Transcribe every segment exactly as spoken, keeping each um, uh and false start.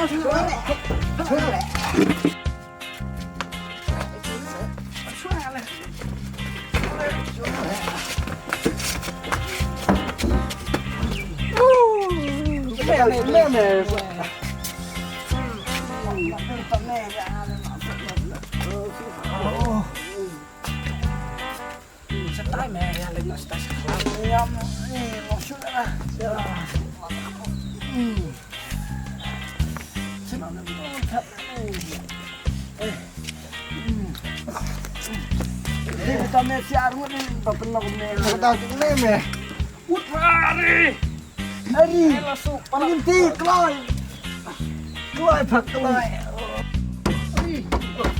Ari! Ari! Ari! Kloi! Kloi, phak kloi!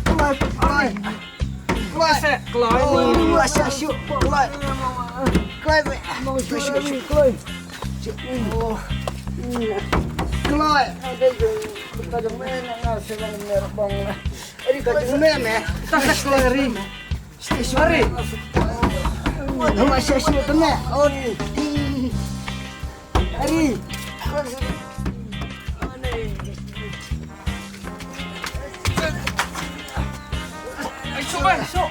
Kloi, phak kloi! Kloi! Kloi! Kloi! Kloi! Kloi! Kloi! Kloi! Ari, ka jong me me. Ka jong me me. Ka jong me me. Ari. Ari. Ari. Ai, shu, ai, shu.